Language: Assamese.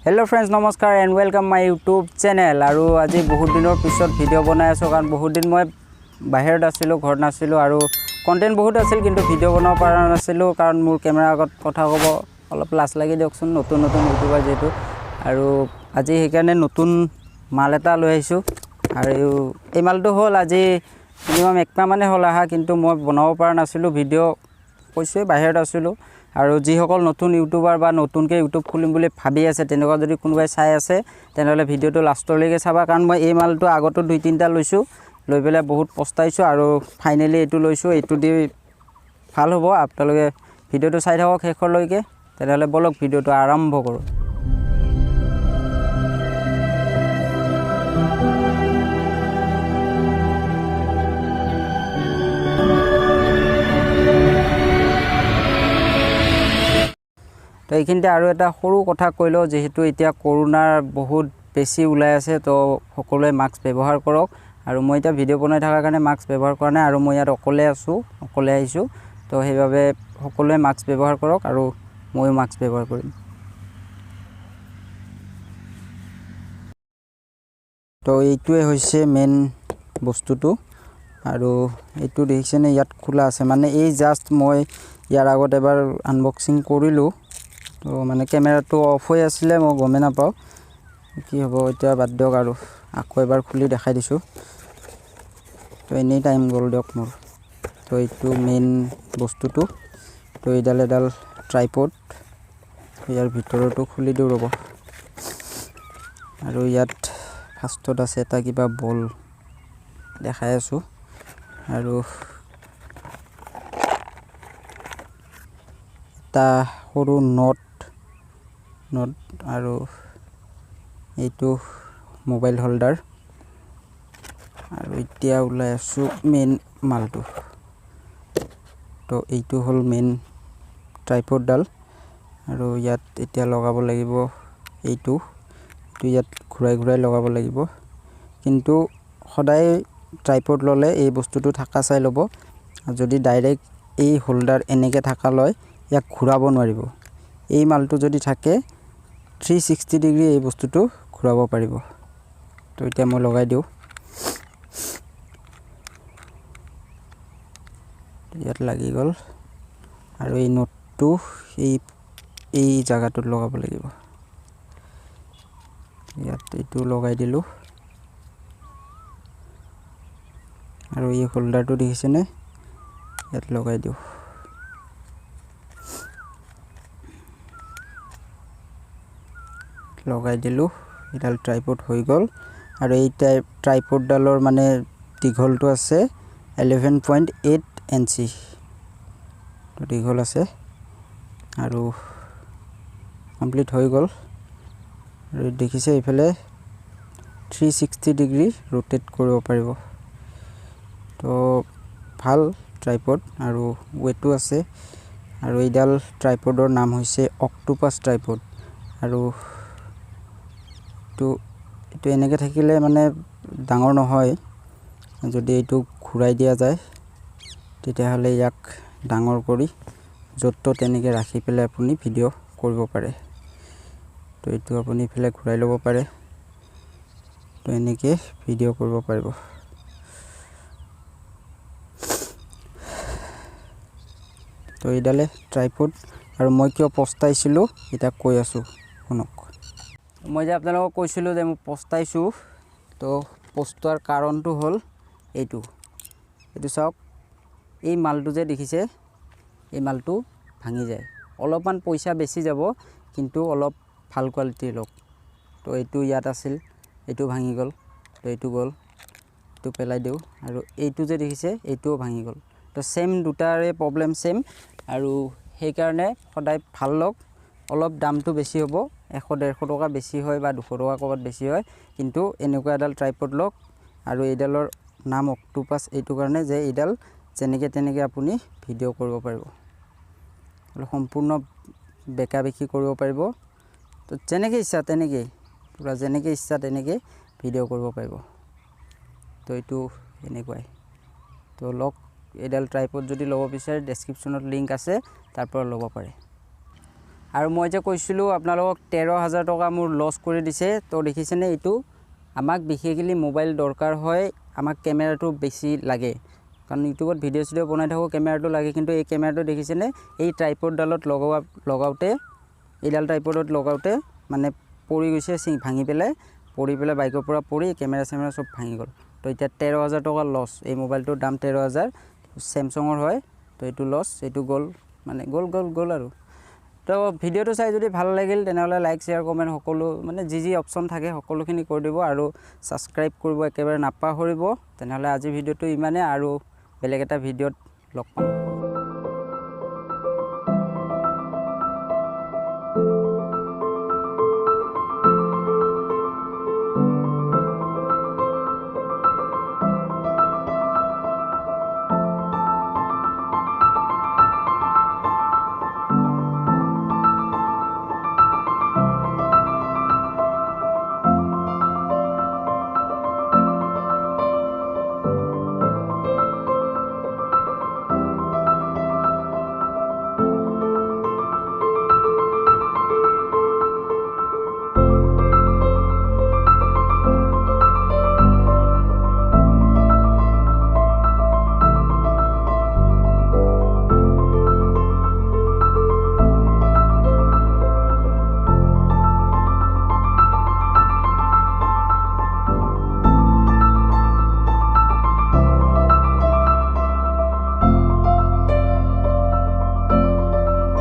হেল্ল' ফ্ৰেণ্ডছ, নমস্কাৰ and welcome my YouTube channel. আৰু আজি বহুত দিনৰ পিছত ভিডিঅ' বনাই আছোঁ, কাৰণ বহুত দিন মই বাহিৰত আছিলোঁ, ঘৰত নাছিলোঁ আৰু কণ্টেণ্ট বহুত আছিল কিন্তু ভিডিঅ' বনাব পৰা নাছিলোঁ, কাৰণ মোৰ কেমেৰাৰ আগত কথা ক'ব অলপ লাজ লাগি দিয়কচোন, নতুন নতুন ইউটিউবাৰ যিহেতু। আৰু আজি সেইকাৰণে নতুন মাল এটা লৈ আহিছোঁ। আৰু এই মালটো হ'ল আজি মিনিমাম একমাহ মানে হ'ল অহা, কিন্তু মই বনাব পৰা নাছিলোঁ ভিডিঅ', কৈছোঁৱেই বাহিৰত আছিলোঁ। আৰু যিসকল নতুন ইউটিউবাৰ বা নতুনকৈ ইউটিউব খুলিম বুলি ভাবি আছে, তেনেকুৱা যদি কোনোবাই চাই আছে তেনেহ'লে ভিডিঅ'টো লাষ্টলৈকে চাবা, কাৰণ মই এই মালটো আগতো দুই তিনিটা লৈছোঁ, লৈ পেলাই বহুত পস্তাইছোঁ আৰু ফাইনেলি এইটো লৈছোঁ, এইটো দি ভাল হ'ব। আপোনালোকে ভিডিঅ'টো চাই থাকক শেষলৈকে। তেনেহ'লে ব'লক ভিডিঅ'টো আৰম্ভ কৰোঁ। তো এইখিনিতে আৰু এটা সৰু কথা কৈ লওঁ, যিহেতু এতিয়া কৰোণাৰ বহুত বেছি ওলাই আছে, তো সকলোৱে মাস্ক ব্যৱহাৰ কৰক। আৰু মই এতিয়া ভিডিঅ' বনাই থকাৰ কাৰণে মাস্ক ব্যৱহাৰ কৰা নাই, আৰু মই ইয়াত অকলে আছোঁ, অকলে আহিছোঁ, তো সেইবাবে সকলোৱে মাস্ক ব্যৱহাৰ কৰক আৰু ময়ো মাস্ক ব্যৱহাৰ কৰিম। তো এইটোৱে হৈছে মেইন বস্তুটো। আৰু এইটো দেখিছেনে ইয়াত খোলা আছে, মানে এই জাষ্ট মই ইয়াৰ আগত এবাৰ আনবক্সিং কৰিলোঁ, তো মানে কেমেৰাটো অফ হৈ আছিলে, মই গমেই নাপাওঁ কি হ'ব, এতিয়া বাদ দিয়ক আৰু আকৌ এবাৰ খুলি দেখাই দিছোঁ। তো এনেই টাইম গ'ল দিয়ক মোৰ। তো এইটো মেইন বস্তুটো। তো এইডাল এডাল ট্ৰাইপড, ইয়াৰ ভিতৰতো খুলি দিওঁ ৰ'ব। আৰু ইয়াত ফাৰ্ষ্টত আছে এটা কিবা বল দেখাই আছোঁ, আৰু এটা সৰু not not, আৰু এইটো মোবাইল হোল্ডাৰ। আৰু এতিয়া ওলাই আছোঁ মেইন মালটো। তো এইটো হ'ল মেইন ট্ৰাইপডডাল, আৰু ইয়াত এতিয়া লগাব লাগিব এইটো, এইটো ইয়াত ঘূৰাই ঘূৰাই লগাব লাগিব। কিন্তু সদায় ট্ৰাইপড ল'লে এই বস্তুটো থকা চাই ল'ব, যদি ডাইৰেক্ট এই হোল্ডাৰ এনেকৈ থকা লয় ইয়াক ঘূৰাব নোৱাৰিব। এই মালটো যদি থাকে 360 ডিগ্ৰী এই বস্তুটো ঘূৰাব পাৰিব। তো এতিয়া মই লগাই দিওঁ, ইয়াত লাগি গ'ল। আৰু এই নোটটো এই জাগাটোত লগাব লাগিব, ইয়াত এইটো লগাই দিলোঁ। আৰু এই হোল্ডাৰটো দেখিছেনে, ইয়াত লগাই দিওঁ। লগাই দিলোঁ, এডাল ট্ৰাইপড হৈ গ'ল। আৰু এই ট্ৰাইপডডালৰ মানে দীঘলটো আছে 11.8 ইঞ্চি, তো দীঘল আছে আৰু কমপ্লিট হৈ গ'ল। আৰু দেখিছে এইফালে 360 ডিগ্ৰী ৰোটেট কৰিব পাৰিব। তো ভাল ট্ৰাইপড আৰু ৱেটো আছে। আৰু এইডাল ট্ৰাইপডৰ নাম হৈছে অক্টোপাছ ট্ৰাইপড। আৰু এইটো এনেকৈ থাকিলে মানে ডাঙৰ নহয়, যদি এইটো ঘূৰাই দিয়া যায় তেতিয়াহ'লে ইয়াক ডাঙৰ কৰি য'ত ত'ত এনেকৈ ৰাখি পেলাই আপুনি ভিডিঅ' কৰিব পাৰে। তো এইটো আপুনি ইফালে ঘূৰাই ল'ব পাৰে, তো এনেকৈ ভিডিঅ' কৰিব পাৰিব। তো এইডালে ট্ৰাইপড। আৰু মই কিয় পস্তাইছিলোঁ এতিয়া কৈ আছোঁ শুনক। মই যে আপোনালোকক কৈছিলোঁ যে মই পস্তাইছোঁ, তো পস্তোৱাৰ কাৰণটো হ'ল এইটো। এইটো চাওক, এই মালটো যে দেখিছে, এই মালটো ভাঙি যায়। অলপমান পইচা বেছি যাব কিন্তু অলপ ভাল কোৱালিটিৰ লওক। তো এইটো ইয়াত আছিল, এইটো ভাঙি গ'ল, তো এইটো গ'ল, এইটো পেলাই দিওঁ। আৰু এইটো যে দেখিছে, এইটোও ভাঙি গ'ল। তো ছেইম দুটাৰে প্ৰব্লেম ছেইম। আৰু সেইকাৰণে সদায় ভাল লওক, অলপ দামটো বেছি হ'ব, এশ ডেৰশ টকা বেছি হয় বা দুশ টকা ক'ৰবাত বেছি হয়, কিন্তু এনেকুৱা এডাল ট্ৰাইপড লওক। আৰু এইডালৰ নাম অক্টোপাছ এইটো কাৰণে যে এইডাল যেনেকৈ তেনেকৈ আপুনি ভিডিঅ' কৰিব পাৰিব, অলপ সম্পূৰ্ণ বেকা বেকি কৰিব পাৰিব। তো যেনেকৈ ইচ্ছা তেনেকেই, পূৰা যেনেকৈ ইচ্ছা তেনেকৈ ভিডিঅ' কৰিব পাৰিব। তো এইটো এনেকুৱাই। তো লওক এইডাল ট্ৰাইপড যদি ল'ব বিচাৰে, ডেছক্ৰিপশ্যনত লিংক আছে, তাৰ পৰা ল'ব পাৰে। আৰু মই যে কৈছিলোঁ আপোনালোকক 13,000 টকা মোৰ লছ কৰি দিছে, তো দেখিছেনে এইটো আমাক বিশেষলি মোবাইল দৰকাৰ হয়, আমাক কেমেৰাটো বেছি লাগে, কাৰণ ইউটিউবত ভিডিঅ' চিডিঅ' বনাই থাকোঁ, কেমেৰাটো লাগে। কিন্তু এই কেমেৰাটো দেখিছেনে, এই ট্ৰাইপডডালত লগাওঁতে, এইডাল ট্ৰাইপডত লগাওঁতে মানে পৰি গৈছে, চিং ভাঙি পেলাই পৰি পেলাই বাইকৰ পৰা পৰি কেমেৰা চেমেৰা চব ভাঙি গ'ল। তো এতিয়া 13,000 টকা লছ। এই মোবাইলটোৰ দাম 13,000, চেমচাঙৰ হয়। তো এইটো লছ, এইটো গ'ল, মানে গ'ল গ'ল গ'ল আৰু। তো ভিডিঅ'টো চাই যদি ভাল লাগিল তেনেহ'লে লাইক, শ্বেয়াৰ, কমেণ্ট সকলো মানে যি যি অপশ্যন থাকে সকলোখিনি কৰি দিব আৰু ছাবস্ক্ৰাইব কৰিব একেবাৰে নাপাহৰিব। তেনেহ'লে আজিৰ ভিডিঅ'টো ইমানেই আৰু বেলেগ এটা ভিডিঅ'ত লগ পাম।